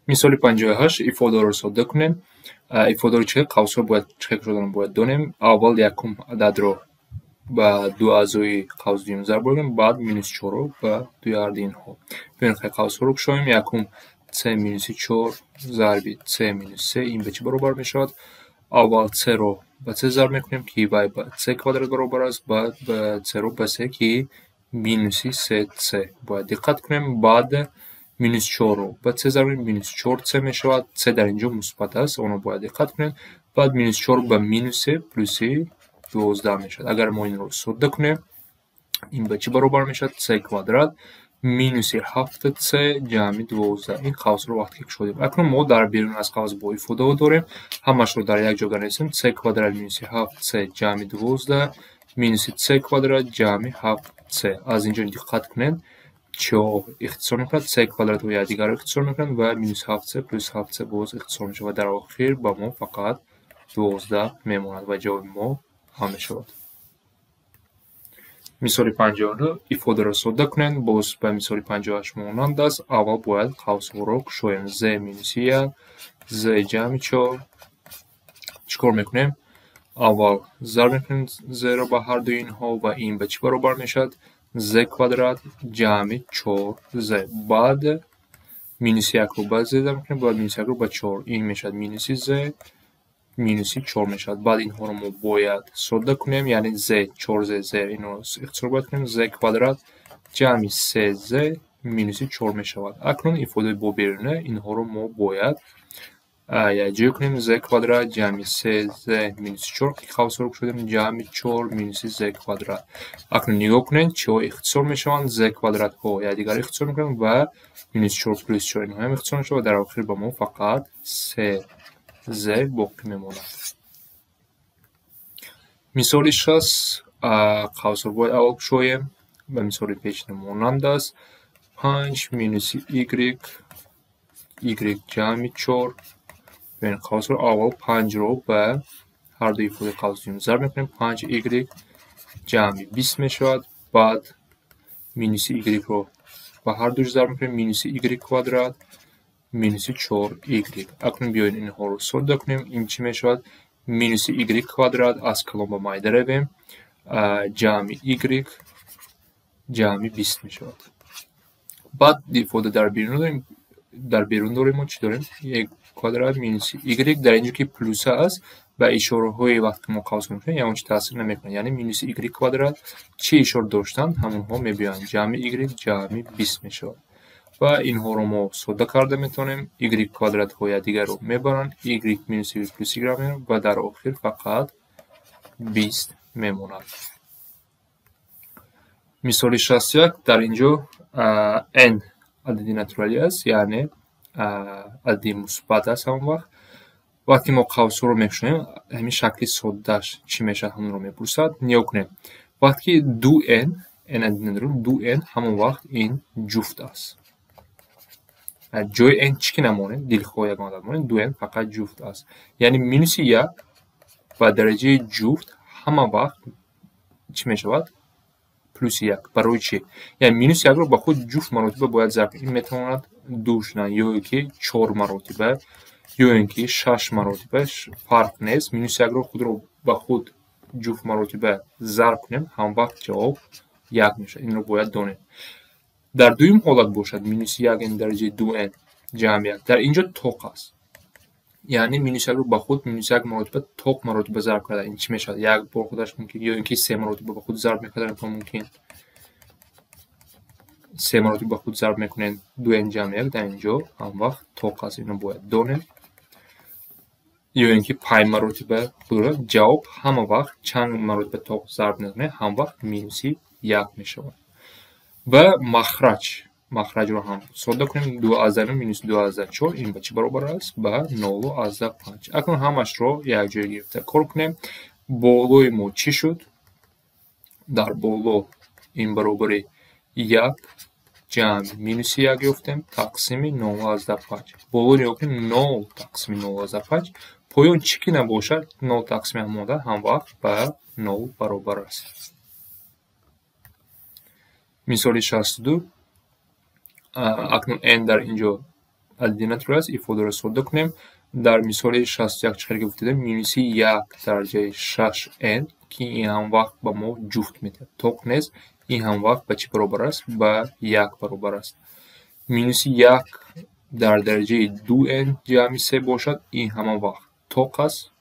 Мисоли 58, ифодаро содда кунем. Ифодаро чӣ қавсҳо бояд чӣ кушодан бояд донем. Аввал якум ададро ба ду аъзои қавс дуюм зарб мекунем, баъд минус чорро ба дуи ҳарду инҳо. Биёед қавсҳоро кушоем. Якум c минуси чор зарби c минус се, ин ба чӣ баробар мешавад? Аввал c-ро ба c зарб мекунем, ки вай ба c квадрат баробар аст, баъд c-ро ба се, ки минуси се c. Бояд диққат кунем, баъд минус чорро ба c зарб мекунем, минус чор c мешавад. C дар инҷо мусбат аст, онро бояд диққат кунем. Баъд минус чор ба минус се плюси 12 мешавад. Агар мо инро содда кунем, ин ба чӣ баробар мешавад? C квадрат минуси ҳафт c ҷамъи 12. Ин қавсро вақте ки кушодем. Акнун мо дар берун аз қавс бо ифодаҳо дорем. Ҳамашро дар як ҷо нависем. C квадрат минуси ҳафт c ҷамъи 12 минуси c квадрат ҷамъи ҳафт c. Аз инҷо диққат кунед, чиҳо ихтисор мекунад? C квадратҳо якдигарро ихтисор мекунанд ва минус ҳафт c плюс ҳафт c боз ихтисор мешавад ва дар охир ба мо фақат 12 мемонад ва ҷавоби мо ҳам мешавад. Мисоли 59, ифодаро содда кунед. Боз ба мисоли 58 монанд аст. Аввал бояд қавсҳоро кушоем. Z минуси як, z ҷамъи чор. Чӣ кор мекунем? Аввал зарб мекунем z-ро ба ҳар дуи инҳо ва ин ба чӣ баробар мешавад? Z квадрат ҷамъи чор z. Баъд минуси якро ба z зарб мекунем, баъд минуси якро ба чор. Ин мешавад минуси z, минуси чор мешавад. Баъд инҳоро мо бояд содда кунем, яъне z, чор z, z инро ихтисор бояд кунем. Z квадрат ҷамъи се z минуси чор мешавад. Акнун ифодаи бо беруна инҳоро мо бояд якҷоя кунем. Z квадрат ҷамъи се z минуси чор, ки қавсҳоро кушодем, ҷамъи чор минуси z квадрат. Акнун нигоҳ кунед, чиҳо ихтисор мешаванд? Z квадратҳо якдигарро ихтисор мекунанд ва минус чор плюс чор инҳоам ихтисор мешавад ва дар охир ба мо фақат се z боқӣ мемонад. Мисоли 60, қавсро бояд аввал кушоем. Ба мисоли пешина монанд аст. Панҷ минуси y, y ҷамъи чор. Биёед қавсро аввал панҷро ба ҳар ду ифодаи қавс дуюм зарб мекунем. Панҷ y ҷамъи 20 мешавад. Баъд минуси y-ро ба ҳар душ зарб мекунем. Минуси y квадрат минуси чор y. Акнун биёед инҳоро содда кунем. Ин чӣ мешавад? Минуси y квадрат, аз калон ба майда равем, ҷамъи y ҷамъи 20 мешавад. Баъд ифода дар берун дорем, дар берун дорем мо чӣ дорем? Y квадрат минуси y, дар инҷо ки плюса аст, ба ишораҳои вақте мо қавс мекунем ягон чи таъсир намекунад. Яъне минуси y квадрат чӣ ишора доштанд, ҳамонҳо мебиёянд. Ҷамъи y ҷамъи 20 мешавад. Ва инҳоро мо содда карда метавонем. Y квадратҳо якдигарро мебаранд, y минус y плюс y мемонад ва дар охир фақат 20 мемонад. Мисоли 61, дар инҷо n адади натуралӣ аст, яъне адади мусбат аст. Ҳамон вақт, вақте мо қавсҳоро мекушоем, ҳамин шакли соддааш чӣ мешавад, ҳамонро мепурсад. Нигоҳ кунем, вақте ки ду n, n адади натуралӣ, ду n, ҳамон вақт ин ҷуфт аст. Ҷои n чӣ ки намонем, дилхоҳ ягон адад монем, ду n фақат ҷуфт аст. Яъне минуси як ба дараҷаи ҷуфт ҳама вақт чӣ мешавад? Плюси як. Барои чӣ? Яъне минуси якро ба худ ҷуфт маротиба бояд зарб кунем. Ин метавонад ду шудан ё ки чор маротиба, ё ин ки шаш маротиба, фарқ нест. Минуси якро худро ба худ ҷуфт маротиба зарб кунем, ҳам вақт ҷавоб як мешавад. Инро бояд донем. Дар дуюм ҳолат бошад, минуси як н дараҷаи ду n ҷамъи як, дар инҷо тоқ аст. Яъне минуси якро ба худ минуси як маротиба тоқ маротиба зарб кардан, ин чӣ мешавад? Як бор худаш мумкин, ё ин ки се маротиба ба худ зарб мекардан мумкин. Се маротиба ба худ зарб мекунем, ду n ҷамъи як дар инҷо ҳам вақт тоқ аст, инро бояд донем. Ё ин ки панҷ маротиба худро, ҷавоб ҳама вақт чанд маротиба тоқ зарб накунем, ҳам вақт минуси як мешавад. Ва махраҷ, махраҷро ҳам содда кунем. Ду азда минус ду азда чор, ин ба чӣ баробар аст? Ба нолу азда панҷ. Акнун ҳамашро якҷоя гирифта кор кунем. Болои мо чӣ шуд? Дар боло ин баробари як ҷамъи минуси як ёфтем, тақсими нолу азда панҷ. Боло нигоҳ кунем, нол тақсими нолу азда панҷ. Поён чӣ ки набошад, нол тақсими ҳамон ҳам вақт ба нол баробар аст. Мисоли 62, акнун n дар инҷо Адади натурал аст, ифодаро содда кунем. Дар мисоли 61 чӣ хеле гуфтем, минуси 1 дараҷаи 6n, ки ин ҳам вақт ба мо ҷуфт медиҳад. Тоқ нест, ин ҳам вақт ба чӣ баробар аст? Ба 1 баробар аст. Минуси 1 дар дараҷаи 2n ҷамъи 3 бошад, ин ҳама вақт тоқ аст.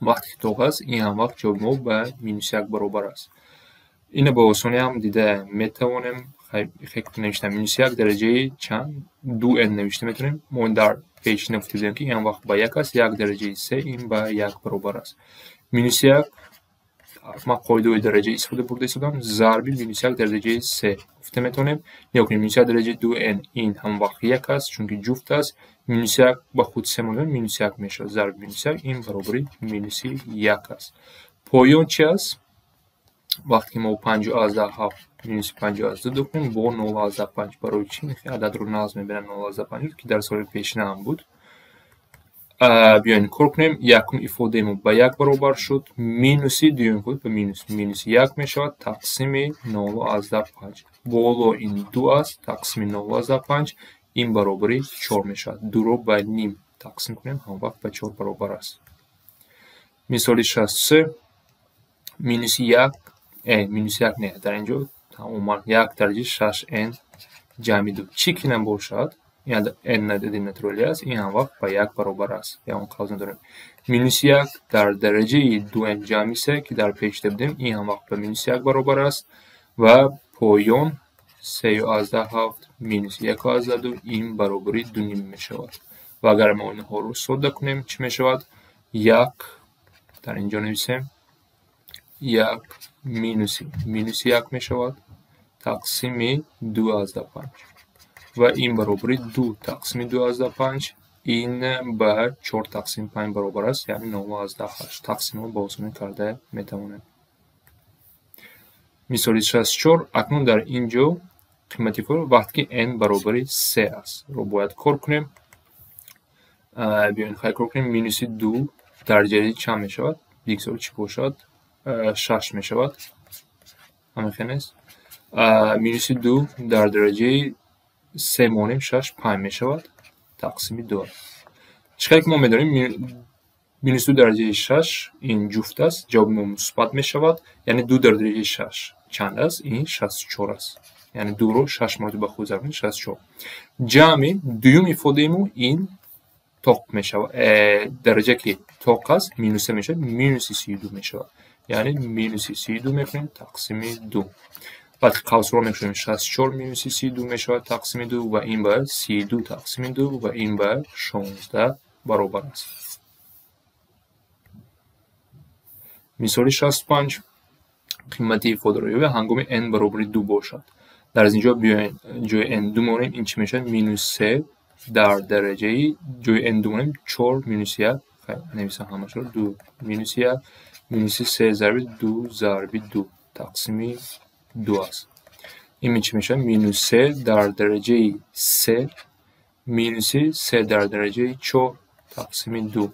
Вақте ки тоқ аст, ин ҳам вақт ҷавоби мо ба минуси 1 баробар аст. Инро ба осонӣ ҳам дида метавонем. Навиштам минуси 1 дараҷаи чанд? 2n навишта метавонем. Мо дар пешина гуфта будем, ки ин вақт ба 1 аст, 1 дараҷаи 3 ин ба 1 баробар аст. Минуси 1 ман қоидаҳои дараҷа истифода бурда истодам, зарби минуси 1 дараҷаи 3 гуфта метавонем. Нигоҳ кунем, минуси 1 дараҷаи 2n ин ҳам вақт 1 аст, чунки ҷуфт аст. Минуси 1 ба худ 3 монем, минуси 1 мешавад. Зарби минуси 1 ин баробари минуси 1 аст. Поён чи аст? Вақте ки мо 5,7 минуси 5,2 кунем бо 0,5. Барои чӣ ададро нағз мебинам 0,5, ки дар соли пешина ҳам буд. Биёем кор кунем. Якум ифодаи мо ба 1 баробар шуд, минуси дуюм худ ба минуси 1 мешавад, тақсими 0,5. Боло ин 2 аст, тақсими 0,5 ин баробари 4 мешавад. 2-ро ба ним тақсим кунем, ҳам вақт ба 4 баробар аст. Мисоли 63 минуси 1, минуси 1 не, дар инҷо тамоман 1 дараҷаи 6n ҷамъи 2. Чӣ ки набошад, n адади натуралӣ аст, ин ҳам вақт ба 1 баробар аст. Ягон қавз надорем. Минуси 1 дар дараҷаи 2n ҷамъи 3, ки дар пешда будем, ин ҳам вақт ба минуси 1 баробар аст ва поён 3,7 минуси 1,2 ин баробари 2,5 мешавад. Ва агар мо инҳоро содда кунем, чӣ мешавад? 1 дар инҷо нависем, 1 минуси минуси 1 мешавад, тақсими 2,5 ва ин баробари 2 тақсими 2,5 ин ба 4 тақсими 5 баробар аст, яъне 0,8. Тақсимро ба осонӣ карда метавонем. Мисоли 64. Акнун дар ин ҷо қимати кор вақте ки n баробари 3 аст ро бояд кор кунем. Биёед хай кор кунем. Минуси 2 дараҷаи чанд мешавад? Бигзор чӣ бошад? 6 мешавад. Ҳамин хел нест? Минуси 2 дар дараҷаи 3 монем 6 5 мешавад, тақсими 2. Чӣ хеле ки мо медонем, минус 2 дараҷаи 6 ин ҷуфт аст, ҷавоби мо мусбат мешавад, яъне 2 дар дараҷаи 6 чанд аст? Ин 64 аст. Яъне 2-ро 6 маротиба ба худ зарб кунем, 64. Ҷамъи дуюм ифодаи мо ин тоқ мешавад. Дараҷа ки тоқ аст, минуса мешавад, минуси 32 мешавад. Яъне минуси 32 мекунем, тақсими 2. Вақте қавсро мекушоем, 64 минуси 32 мешавад, тақсими 2 ва ин ба 32 тақсими 2 ва ин ба 16 баробар аст. Мисоли 65. Қимати ифодаро ёбед ҳангоми n баробари 2 бошад. Дар аз инҷо биёед ҷои n 2 монем, ин чӣ мешавад? Минус 3 дар дараҷаи ҷои n 2 монем, 4 минус 1, хайр, нависам ҳамашро, 2 минус 1 минуси 3 зарби 2 зарби 2 тақсими 2 аст. Ин чӣ мешавад? Минус 3 дар дараҷаи 3 минуси 3 дар дараҷаи 4 тақсими 2.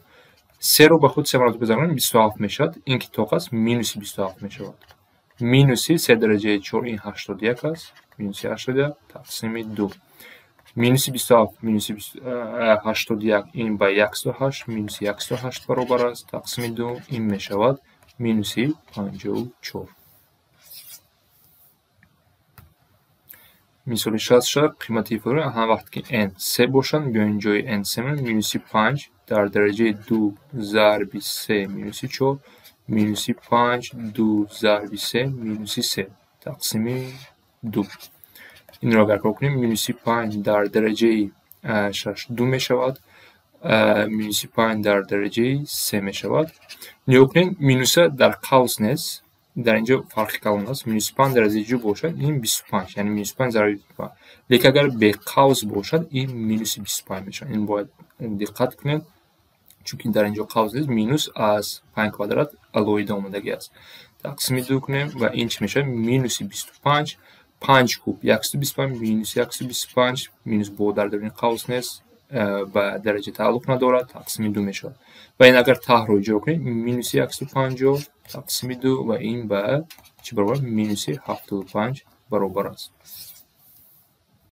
3-ро ба худ 3 маротиба зарб кунем, 27 мешавад. Ин ки тоқ аст, минуси 27 мешавад. Минуси 3 дараҷаи 4 ин 81 аст, минуси 81 тақсими 2. Минуси 27 минуси 81 ин ба 108 минуси 108 баробар аст, тақсими 2 ин мешавад минуси 54. Мисоли 66. Қимати ифодаро ҳам вақте ки n 3 бошад, биёем ҷои n 3 монем, минуси 5 дар дараҷаи 2 зарби 3 минуси 4 минуси 5 2 зарби 3 минуси 3 тақсими 2. Инро агар кор кунем, минуси 5 дар дараҷаи 6 2 мешавад, минуси 5 дар дараҷаи 3 мешавад. Нигоҳ кунед, минуса дар қавс нест, дар инҷо фарқи калон аст. Минуси 5 дараҷаи ҷу бошад, ин 25, яъне минуси 5 зарби 25. Лекин агар беқавс бошад, ин минуси 25 мешавад. Ин бояд диққат кунед, чунки дар инҷо қавс нест, минус аз 5 квадрат алоҳида омадагӣ аст. Тақсими 2 кунем ва ин чӣ мешавад? Минуси 25, 5 куб 125 минус 125 минус бо дар даруни қавс нест, ба дараҷа тааллуқ надорад, тақсими 2 мешавад. Ва ин агар таҳро иҷро кунем, минуси 150 тақсими 2 ва ин ба чӣ баробар? Минуси 75 баробар аст.